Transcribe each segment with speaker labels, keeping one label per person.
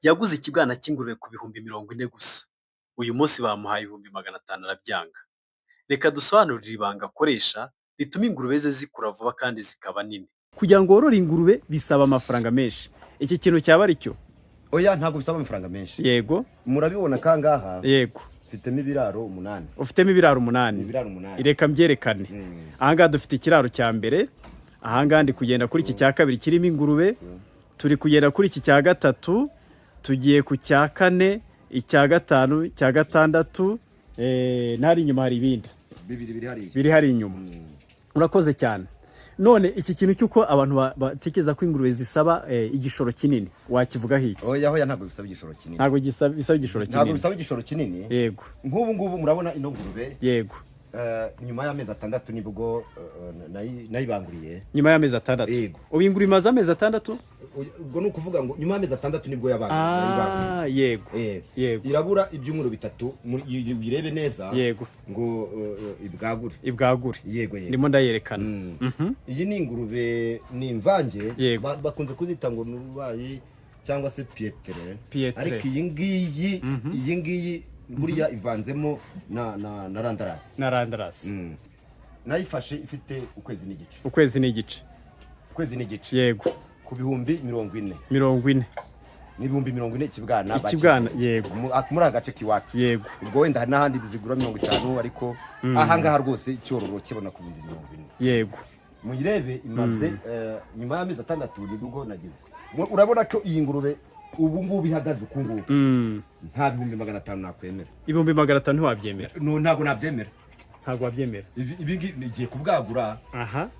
Speaker 1: Yaguze ikibwana cy'ingurube ku 40,000 gusa. Uyu munsi bamuhaye 500,000 arabyanga. Reka dusobanurire ibanga akoresha rituma ingurube ze zikura vuba kandi zikaba nini. Kugira ngo worore ingurube bisaba amafaranga menshi. Iki kintu cyaba ari cyo?
Speaker 2: Oya, ntabwo bisaba amafaranga menshi. Murabibona kangaha?
Speaker 1: Yego.
Speaker 2: Mfitemo ibiraro umunani.
Speaker 1: Ufitemo ibiraro umunani?
Speaker 2: Ibiraro umunani.
Speaker 1: Reka mbyerekane. Ahangaha dufite ikiraro cya mbere, ahangaha ndi kugenda kuri iki cya kabiri kirimo ingurube, turi kugenda kuri iki cya gatatu, tugiye ku cya kane, icya gatanu, icya gatandatu, n'ahari inyuma hari ibindi.
Speaker 2: Bibiri biri hariya.
Speaker 1: Biri hari inyuma. Urakoze cyane. None iki kintu cy'uko abantu batekereza ko ingurube zisaba igishoro kinini, wakivugaho iki?
Speaker 2: Oya, oya, ntabwo bisaba igishoro kinini.
Speaker 1: Ntabwo bisaba igishoro
Speaker 2: Ntabwo
Speaker 1: kinini.
Speaker 2: bisaba igishoro kinini. Nk'ubu ngubu murabona ino ngurube. Nyuma y'amezi 6 nibwo nayibanguriye.
Speaker 1: Nyuma y'amezi 6?
Speaker 2: Yego.
Speaker 1: Ubu ingurube imaze amezi 6?
Speaker 2: Ubwo ni ukuvuga ngo nyuma y'amezi 6 nibwo nayibanguriye.
Speaker 1: Ah, yego.
Speaker 2: Irabura ibyumweru 3, uyirebe neza ngo ibwagure.
Speaker 1: Ibwagure.
Speaker 2: Yego.
Speaker 1: Ndimo ndayerekana.
Speaker 2: Iyi ni ingurube, ni imvange. Bakunze kuzita ngo ni urubayi cyangwa se piétrain.
Speaker 1: Piétrain.
Speaker 2: Ariko iyi ngiyi buriya ivanzemo na landrace.
Speaker 1: Na landrace.
Speaker 2: Nayifashe ifite ukwezi n'igice.
Speaker 1: Ukwezi n'igice.
Speaker 2: Ukwezi n'igice. Ku 40,000.
Speaker 1: 40.
Speaker 2: Ni 40,000 ikibwana.
Speaker 1: Ikibwana,
Speaker 2: bakigura.
Speaker 1: yego.
Speaker 2: Muri aka gace k'iwacu. Ubwo wenda hari n'ahandi zigura 50, ariko ahangaha rwose icyororo kibona ku 40,000. Muyirebe, imaze nyuma y'amezi 6 nibwo nagize. Urabona ko iyi ngurube ubu ngubu ihagaze uku nguku, nta 500,000 nakwemera.
Speaker 1: 500,000 ntiwabyemera?
Speaker 2: No, ntabwo nabyemera.
Speaker 1: Ntabwo wabyemera.
Speaker 2: Ibi ngibi nigiye kubwagura.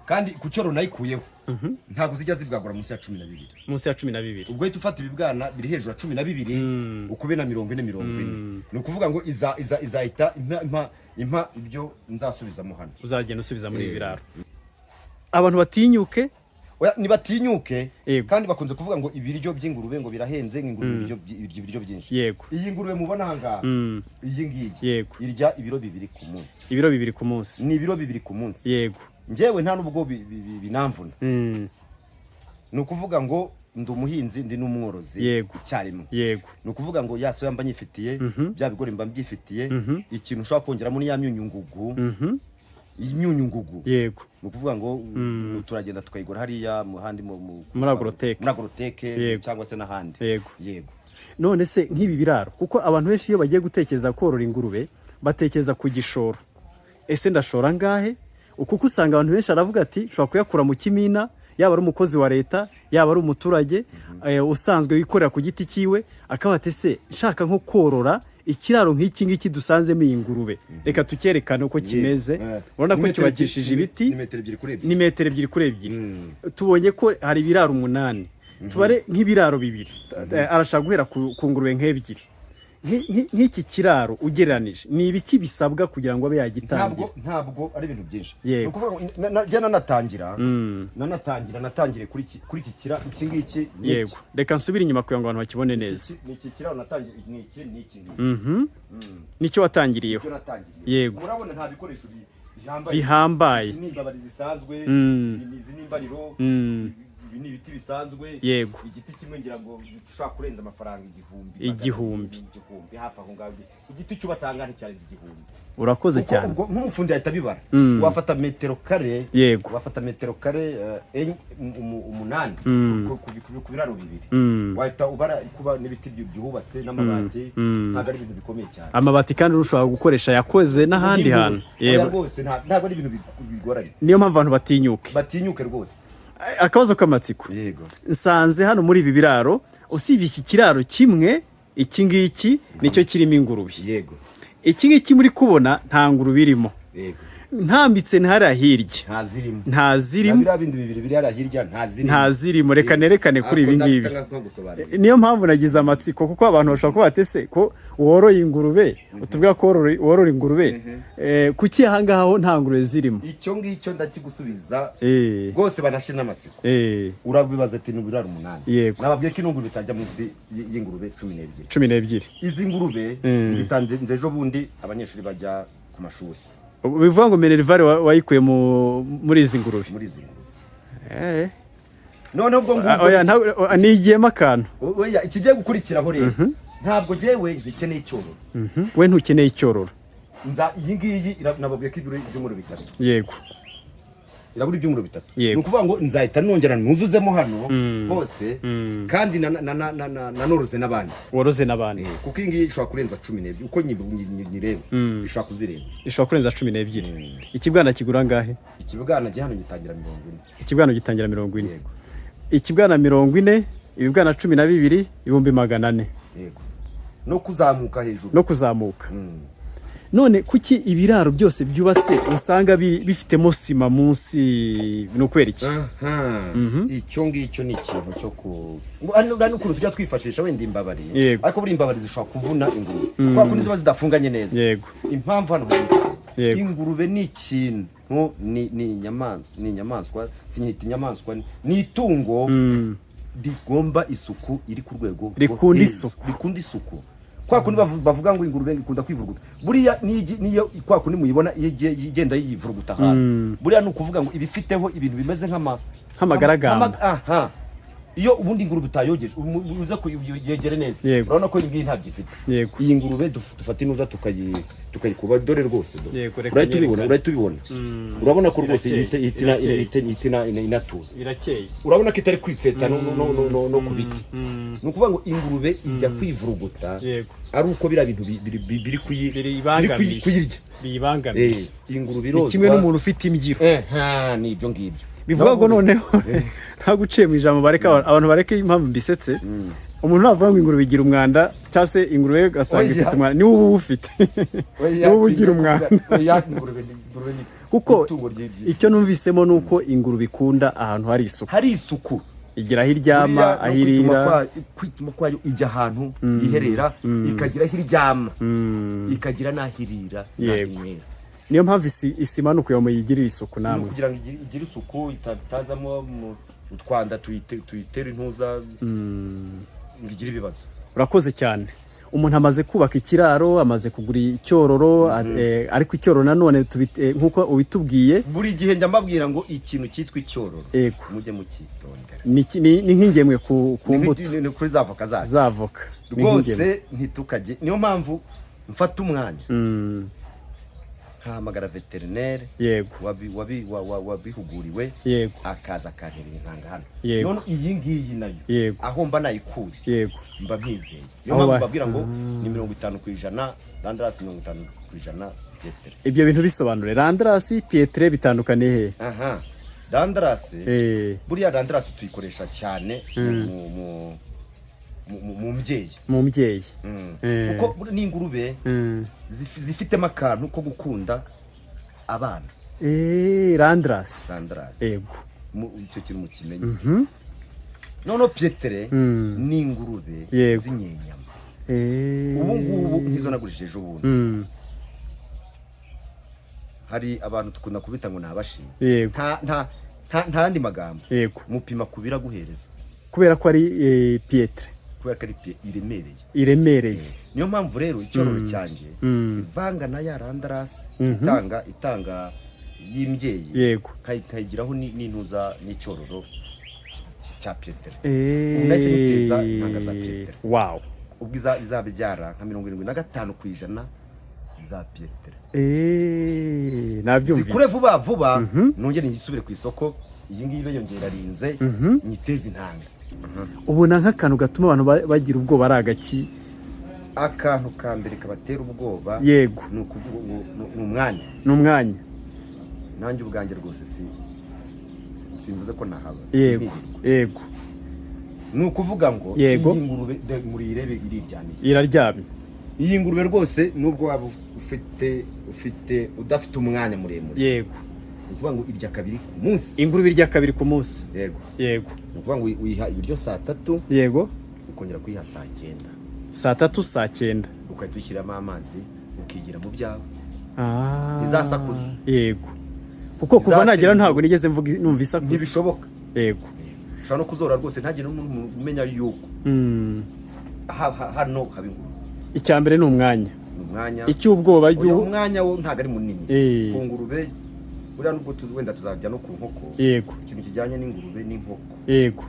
Speaker 2: Kandi ku cyororo nayikuyeho, ntabwo zijya zibwagura munsi ya 12.
Speaker 1: Munsi ya 12.
Speaker 2: Ubwo uhita ufata ibibwana biri hejuru ya 12, ukube na 40, 40, ni ukuvuga ngo izahita impa ibyo nzasubizamo hano.
Speaker 1: Uzagenda usubiza muri ibi biraro. Abantu batinyuke.
Speaker 2: Oya, nibatinyuke. Kandi bakunze kuvuga ngo ibiryo by'ingurube ngo birahenze, ngo ingurube ibiryo ibiryo byinshi. Iyi ngurube mubona aha ngaha, iyi ngiyi, irya ibiro 2 ku munsi.
Speaker 1: Ibiro 2 ku munsi?
Speaker 2: Ni ibiro 2 ku munsi. Njyewe nta nubwo binamvuna. Ni ukuvuga ngo ndi umuhinzi, ndi n'umworozi icyarimwe. Ni ukuvuga ngo ya soya mba nyifitiye, bya bigori mba mbyifitiye, ikintu ushobora kongeramo ni ya myunyungugu, imyunyungugu. Ni ukuvuga ngo turagenda tukayigura hariya mu handi
Speaker 1: Muri Agrotech.
Speaker 2: Muri Agrotech. Cyangwa se n'ahandi. Yego.
Speaker 1: None se nk'ibi biraro, kuko abantu benshi iyo bagiye gutekereza korora ingurube batekereza ku gishoro, ese ndashora angahe? Kuko usanga abantu benshi aravuga ati nshobora kuyakura mu kimina, yaba ari umukozi wa leta, yaba ari umuturage usanzwe wikorera ku giti cyiwe, akaba ati ese nshaka nko korora ikiraro nk'iki ngiki dusanzemo iyi ngurube, reka tucyerekane uko kimeze. Urabona ko
Speaker 2: Ni metero
Speaker 1: cyubakishije ibiti.
Speaker 2: Ni metero 2 kuri 2.
Speaker 1: Ni metero 2 kuri 2. Tubonye ko hari ibiraro umunani, tubare nk'ibiraro bibiri. Arashaka guhera ku ngurube nk'ebyiri. Nk'iki kiraro ugereranije ni ibiki bisabwa kugira ngo abe yagitangira?
Speaker 2: Ntabwo ari ibintu byinshi. Ni ukuvuga ngo njye nanatangira natangiriye kuri iki iki ngiki ni iki.
Speaker 1: Yego, reka nsubire inyuma kugira ngo abantu bakibone neza.
Speaker 2: Ni iki kiraro natangiriye, ni iki, ni iki ngiki.
Speaker 1: Nicyo watangiriyeho?
Speaker 2: Icyo natangiriye. Murabona nta bikoresho bihambaye.
Speaker 1: Bihambaye.
Speaker 2: Izi ni imbabari zisanzwe, izi ni imbariro, ibi ni ibiti bisanzwe. Igiti kimwe ngira ngo gishobora kurenza amafaranga 1000.
Speaker 1: 1000.
Speaker 2: 1000 hafi aho ngaho. Igiti cyubatse aha ngaha nticyarenze 1000.
Speaker 1: Urakoze
Speaker 2: Kuko
Speaker 1: cyane.
Speaker 2: ubwo nk'umufundi ahita abibara, wafata metero kare wafata metero kare 8 ku biraro bibiri, wahita ubara kuba n'ibiti byubatse n'amabati, ntabwo ari ibintu bikomeye cyane.
Speaker 1: Amabati kandi ushobora gukoresha yakoze n'ahandi hantu.
Speaker 2: Oya, rwose ntabwo ari ibintu bigoranye.
Speaker 1: Niyo mpamvu abantu batinyuke.
Speaker 2: Batinyuke rwose.
Speaker 1: Akabazo k'amatsiko.
Speaker 2: Yego.
Speaker 1: Nsanze hano muri ibi biraro, usibye iki kiraro kimwe, iki ngiki nicyo kirimo ingurube. Iki ngiki muri kubona nta ngurube irimo. Ntambitse ntihariya hirya.
Speaker 2: Nta zirimo.
Speaker 1: Nta zirimo.
Speaker 2: Na biriya bindi bibiri biri hariya hirya nta zirimo.
Speaker 1: Nta zirimo. Reka nerekane kuri ibi
Speaker 2: Ako
Speaker 1: ngibi.
Speaker 2: Nkagusobanurira.
Speaker 1: Niyo mpamvu nagize amatsiko, kuko abantu bashobora kuba bati ese ko woroye ingurube, utubwira ko worora ingurube, kuki aha ngaha ho nta ngurube zirimo?
Speaker 2: Icyo ngicyo ndakigusubiza rwose, banashire n'amatsiko. Urabibaza ati ni ibiraro umunani. Nababwiye ko ino ngurube itajya munsi y'ingurube 12.
Speaker 1: 12.
Speaker 2: Izi ngurube nzitanze nze ejo bundi abanyeshuri bajya ku mashuri.
Speaker 1: Bivuga ngo minerval wayikuye muri izi ngurube?
Speaker 2: Muri izi ngurube. Noneho ubwo
Speaker 1: Ah,
Speaker 2: ngubwo
Speaker 1: oya, nigiyemo akantu.
Speaker 2: Oya, ikigiye gukurikiraho rero, ntabwo jyewe ngikeneye icyororo.
Speaker 1: We ntukeneye icyororo.
Speaker 2: Nza iyi ngiyi nababwiye ko ibiro ibyumweru 3. Irabura ibyumweru 3. Ni ukuvuga ngo nzahita nongera nuzuzemo hano hose, kandi nanoroze n'abandi.
Speaker 1: Woroze n'abandi.
Speaker 2: Kuko iyi ngiyi ishobora kurenza 12 uko nyireba, ishobora kuzirenza.
Speaker 1: Ishobora kurenza 12. Ikibwana kigura angahe?
Speaker 2: Ikibwana gihe hano gitangira 40.
Speaker 1: Ikibwana gitangira 40?
Speaker 2: Yego.
Speaker 1: Ikibwana 40, ibibwana 12, 400,000.
Speaker 2: Yego, no kuzamuka hejuru.
Speaker 1: No kuzamuka. None kuki ibiraro byose byubatse usanga bifitemo sima munsi? Ni ukubera iki?
Speaker 2: Aha, icyo ngicyo ni ikintu cyo ku ngo hano hano ukuntu tujya twifashisha wenda imbabari, ariko buriya imbabari zishobora kuvuna ingurube kubera ko ziba zidafunganye neza. Impamvu hano hari ingurube ni ikintu ni inyamaswa, sinyita inyamaswa, ni itungo rigomba isuku iri ku rwego rwo
Speaker 1: Rikunda
Speaker 2: hejuru.
Speaker 1: isuku.
Speaker 2: Rikunda isuku. Kwa kundi bavuga ngo ingurube ikunda kwivuruguta, buriya niyo kwa kundi muyibona iyo igenda yivuruguta ahantu, buriya ni ukuvuga ngo ibifiteho ibintu bimeze nk'ama
Speaker 1: Nk'amagaragamba.
Speaker 2: Aha, iyo ubundi ingurube utayogeje, uze kuyegere neza, urabona ko iyi ngiyi ntabyo ifite. Iyi ngurube dufata inuza tukayikuba, dore rwose, dore.
Speaker 1: Yego, reka
Speaker 2: Urahita ubibona.
Speaker 1: nyerekane.
Speaker 2: Urahita ubibona, urabona ko rwose
Speaker 1: Irakeye, irakeye.
Speaker 2: ihita inatuza.
Speaker 1: Irakeye.
Speaker 2: Urabona ko itari kwitseta no ku biti. Ni ukuvuga ngo ingurube ijya kwivuruguta ari uko biriya bintu biri
Speaker 1: Biyibangamiye.
Speaker 2: kuyirya.
Speaker 1: Biyibangamiye.
Speaker 2: Ingurube
Speaker 1: Ni
Speaker 2: irozwa.
Speaker 1: kimwe n'umuntu ufite imbyiro.
Speaker 2: Ni ibyo ngibyo.
Speaker 1: Bivuga ngo noneho ntabwo uciye mu ijambo, bareka abantu bareke impamvu mbisetse. Umuntu navuga ngo ingurube igira umwanda, cyangwa se ingurube ugasanga
Speaker 2: Oya.
Speaker 1: ifite umwanda, niwe uba uwufite, niwe uba ugira umwanda.
Speaker 2: Oya, ingurube ni
Speaker 1: Kuko
Speaker 2: itungo
Speaker 1: icyo numvisemo ni uko ingurube ikunda ahantu hari isuku.
Speaker 2: Hari isuku.
Speaker 1: Igira aho iryama,
Speaker 2: Buriya no
Speaker 1: aho irira.
Speaker 2: Kwituma kwayo, ijya ahantu yiherera, ikagira aho iryama, ikagira n'aho irira n'aho inywera.
Speaker 1: Niyo mpamvu isima ni ukugira ngo muyigirire isuku
Speaker 2: Ni
Speaker 1: namwe.
Speaker 2: ukugira ngo igire isuku, itazamo utwanda, tuyitere intuza ngo igire ibibazo.
Speaker 1: Urakoze cyane. Umuntu amaze kubaka ikiraro, amaze kugura icyororo, ariko icyororo nanone nk'uko ubitubwiye.
Speaker 2: Buri gihe njya mbabwira ngo ikintu cyitwa icyororo mujye mucyitondera.
Speaker 1: Ni nk'ingemwe ku
Speaker 2: Ni
Speaker 1: mbuto.
Speaker 2: Ni kuri za voka zacu.
Speaker 1: Za voka. Ni nk'ingemwe.
Speaker 2: Rwose ntitukajye, niyo mpamvu mfata umwanya nkahamagara veterineri wabihuguriwe, akaza akantera intanga hano. None iyi ngiyi nayo, aho mba nayikuye, mba mpizeye. Niyo
Speaker 1: Aho
Speaker 2: mpamvu mbabwira ngo ni 50% Landrace, 50% Piétrain.
Speaker 1: Ibyo bintu bisobanure. Landrace, Piétrain bitandukaniye he?
Speaker 2: Aha, Landrace, buriya Landrace tuyikoresha cyane mu mbyeyi.
Speaker 1: Mu mbyeyi.
Speaker 2: Kuko n'ingurube zifitemo akantu ko gukunda abana.
Speaker 1: Landrace.
Speaker 2: Landrace. Icyo kintu mukimenye. Noneho Piétrain ni ingurube z'inyenyama. Ubu ngubu nk'izo nagurishije ejo bundi, hari abantu dukunda kubita ngo ni abashinga. Nta yandi magambo, mupima ku biraguhereza.
Speaker 1: Kubera ko ari Piétrain.
Speaker 2: Kubera ko ari iremereye.
Speaker 1: Iremereye.
Speaker 2: Niyo mpamvu rero icyororo cyanjye ivanga na ya Landrace itanga y'imbyeyi, nkayigiraho n'intuza n'icyororo cya Piétrain. Ubu nahise niteza intanga za Piétrain. Ubwo izabyara nka 75% za Piétrain.
Speaker 1: Nabyumvise.
Speaker 2: Zikure vuba vuba, nongere ngisubire ku isoko, iyi ngiyi ibe yongera arinze nyiteze intanga.
Speaker 1: Ubona nk'akantu gatuma abantu bagira ubwoba ari agaki?
Speaker 2: Akantu ka mbere kabatera ubwoba ni ukuvuga ngo ni umwanya.
Speaker 1: Ni umwanya.
Speaker 2: Nanjye ubwanjye rwose simvuze ko nahaba, simpirirwa. Ni ukuvuga ngo iyi ngurube muriyirebe, iriryamiye.
Speaker 1: Iraryamye.
Speaker 2: Iyi ngurube rwose, nubwo waba ufite udafite umwanya muremure, ni ukuvuga ngo irya kabiri ku munsi.
Speaker 1: Ingurube irya kabiri ku munsi?
Speaker 2: Yego. Ni ukuvuga ngo uyiha ibiryo saa 3, ukongera kuyiha saa 9.
Speaker 1: Saa 3, saa 9.
Speaker 2: Ugahita ushyiramo amazi, ukigira mu byawe. Ntizasakuza.
Speaker 1: Yego, kuko kuva nagera ntabwo nigeze mvuga numva isakuza.
Speaker 2: Ntibishoboka. Ushobora no kuzora rwose ntagire n'umuntu umenya yuko hano haba ingurube.
Speaker 1: Icya mbere ni umwanya.
Speaker 2: Ni umwanya.
Speaker 1: Icy'ubwoba
Speaker 2: Oya, umwanya wo ntabwo ari munini ku ngurube. Buriya nubwo wenda tuzajya no ku nkoko, ikintu kijyanye n'ingurube n'inkoko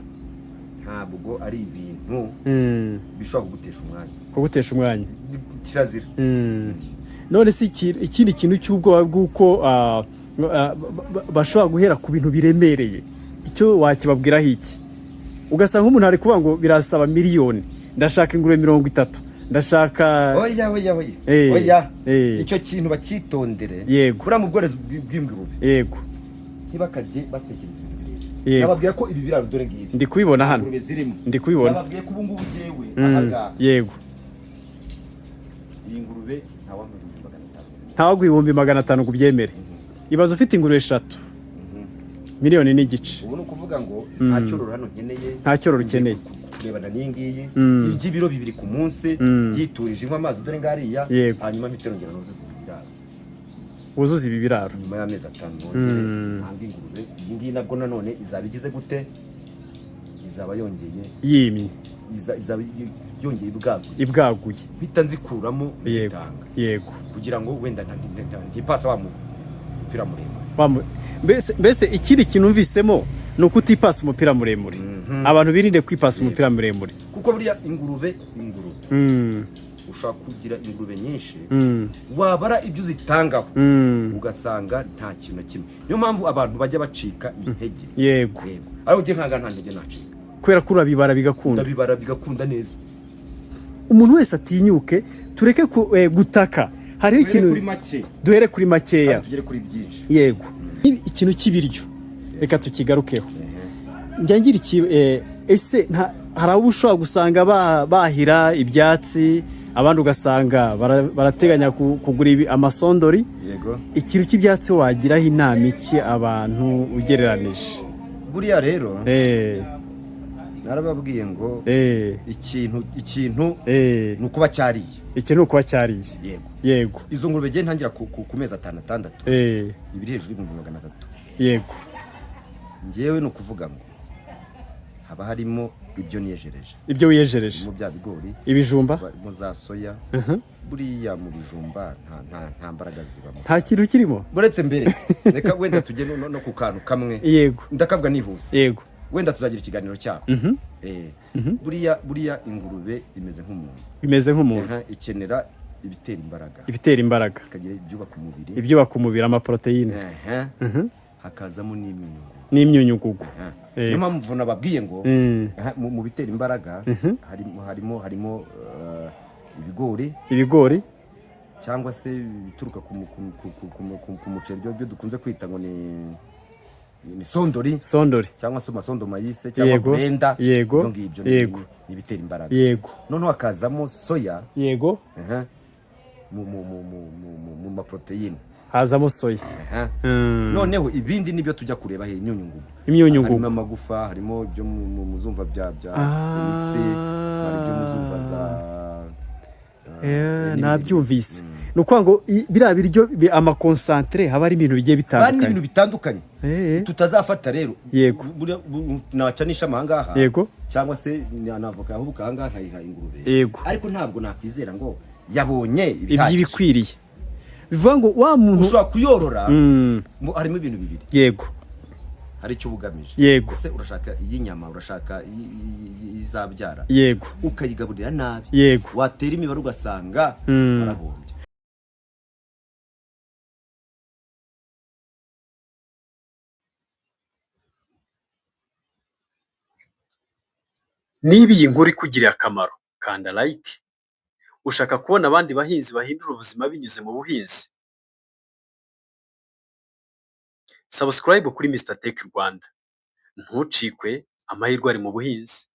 Speaker 2: ntabwo ari ibintu bishobora kugutesha umwanya.
Speaker 1: Kugutesha umwanya.
Speaker 2: Kirazira.
Speaker 1: None se ikindi kintu cy'ubwoba bw'uko bashobora guhera ku bintu biremereye, icyo wakibabwiraho iki? Ugasanga nk'umuntu ari kuvuga ngo birasaba miliyoni, ndashaka ingurube 30, ndashaka
Speaker 2: Oya, oya, oya. Oya. Icyo kintu bacyitondere. Buriya mu bworozi bw'ingurube, ntibakajye batekereza ibintu birebire. Nababwiye ko ibi biraro, dore ngibi.
Speaker 1: Ndi kubibona hano.
Speaker 2: Ingurube zirimo.
Speaker 1: Ndi kubibona.
Speaker 2: Nababwiye ko ubu ngubu jyewe ahangaha, iyi ngurube ntawampa 500,000.
Speaker 1: Ntawaguha 500,000 ngo ubyemere. Ibaze ufite ingurube eshatu, 1.5 miliyoni.
Speaker 2: Ubu ni ukuvuga ngo nta cyororo hano nkeneye.
Speaker 1: Nta cyororo ukeneye.
Speaker 2: Kurebana n'iyi ngiyi irya ibiro 2 ku munsi, yiturije, inywa amazi, dore ngariya. Hanyuma mpite nongera nuzuza ibi biraro.
Speaker 1: Wuzuze ibi biraro.
Speaker 2: Nyuma y'amezi 5 nongere ntange ingurube. Iyi ngiyi nabwo nanone izaba igize gute? Izaba yongeye
Speaker 1: Yimye.
Speaker 2: Izaba yongeye ibwaguye.
Speaker 1: Ibwaguye.
Speaker 2: Mpita nzikuramo, nzitanga, kugira ngo wenda ntipasa wa mupira muremure.
Speaker 1: Mbese ikindi kintu mvisemo ni ukutipasa umupira muremure. Abantu birinde kwipasa umupira muremure.
Speaker 2: Kuko buriya ingurube, ushobora kugira ingurube nyinshi, wabara ibyo uzitangaho, ugasanga nta kintu na kimwe. Niyo mpamvu abantu bajya bacika intege. Yego, ariko njye nkanga nta ntege nacika.
Speaker 1: Kubera ko urabibara bigakunda.
Speaker 2: Ndabibara bigakunda neza.
Speaker 1: Umuntu wese atinyuke, tureke gutaka. Hariho
Speaker 2: Duhere
Speaker 1: ikintu
Speaker 2: kuri make.
Speaker 1: Duhere kuri makeya.
Speaker 2: Kandi tugere kuri byinshi.
Speaker 1: Yego. Ikintu cy'ibiryo reka tukigarukeho. Njya ngira iki, ese hari abo ushobora gusanga bahira ibyatsi, abandi ugasanga barateganya kugura amasondori. Ikintu cy'ibyatsi wagiraho inama iki abantu ugereranije?
Speaker 2: Buriya rero narababwiye ngo ikintu ni ukuba cyariye.
Speaker 1: Iki ni ukuba cyariye.
Speaker 2: Yego. Izo ngurube ngiye ntangira ku mezi 5, 6, ibiri hejuru y'300,000. Njyewe ni ukuvuga ngo haba harimo ibyo niyejereje.
Speaker 1: Ibyo wiyejereje.
Speaker 2: Harimo bya bigori,
Speaker 1: Ibijumba.
Speaker 2: harimo za soya. Buriya mu bijumba nta mbaraga zibamo.
Speaker 1: Nta kintu kirimo.
Speaker 2: Uretse mbere, reka wenda tujye no ku kantu kamwe. Ndakavuga nihuse. Wenda tuzagira ikiganiro cyabo. Buriya ingurube imeze nk'umuntu.
Speaker 1: Imeze nk'umuntu.
Speaker 2: Aha, ikenera ibitera imbaraga.
Speaker 1: Ibitera imbaraga.
Speaker 2: Ikagira ibyubaka umubiri.
Speaker 1: Ibyubaka umubiri, amaporoteyine.
Speaker 2: Aha. Hakazamo n'imyunyungugu.
Speaker 1: N'imyunyungugu.
Speaker 2: Aha. Niyo mpamvu nababwiye ngo aha, mu bitera imbaraga harimo ibigori.
Speaker 1: Ibigori.
Speaker 2: Cyangwa se ibituruka ku muceri, byo dukunze kwita ngo ni sondori.
Speaker 1: Sondori.
Speaker 2: Cyangwa se masondo mayise cyangwa burenda. Ibyo ngibyo ni ibitera imbaraga. Noneho hakazamo soya. Aha, mu maporoteyine.
Speaker 1: Hazamo soya.
Speaker 2: Aha. Noneho ibindi nibyo tujya kureba he? Imyunyungugu.
Speaker 1: Imyunyungugu.
Speaker 2: Harimo amagufa, harimo ibyo muzumva bya mix, hari ibyo muzumva za n'ibindi.
Speaker 1: Nabyumvise. Ni ukuvuga ngo biriya biryo amaconcentré haba hari ibintu bigiye
Speaker 2: Bari
Speaker 1: bitandukanye.
Speaker 2: n'ibintu bitandukanye tutazafata rero. Naca n'ishami ahangaha, cyangwa se navoka yahubuka ahangaha nkayiha ingurube, ariko ntabwo nakwizera ngo yabonye ibihagije.
Speaker 1: Iby'ibikwiriye, bivuga ngo wa muntu
Speaker 2: Ushobora kuyorora ngo harimo ibintu bibiri. Hari icyo uba ugamije. Ese urashaka iy'inyama, urashaka izabyara? Ukayigaburira nabi, watera imibare ugasanga warahombye.
Speaker 1: Niba iyi nkuru ikugiriye akamaro, kanda like. Ushaka kubona abandi bahinzi bahindura ubuzima binyuze mu buhinzi? Subscribe kuri Mr Tech Rwanda. Ntucikwe, amahirwe ari mu buhinzi.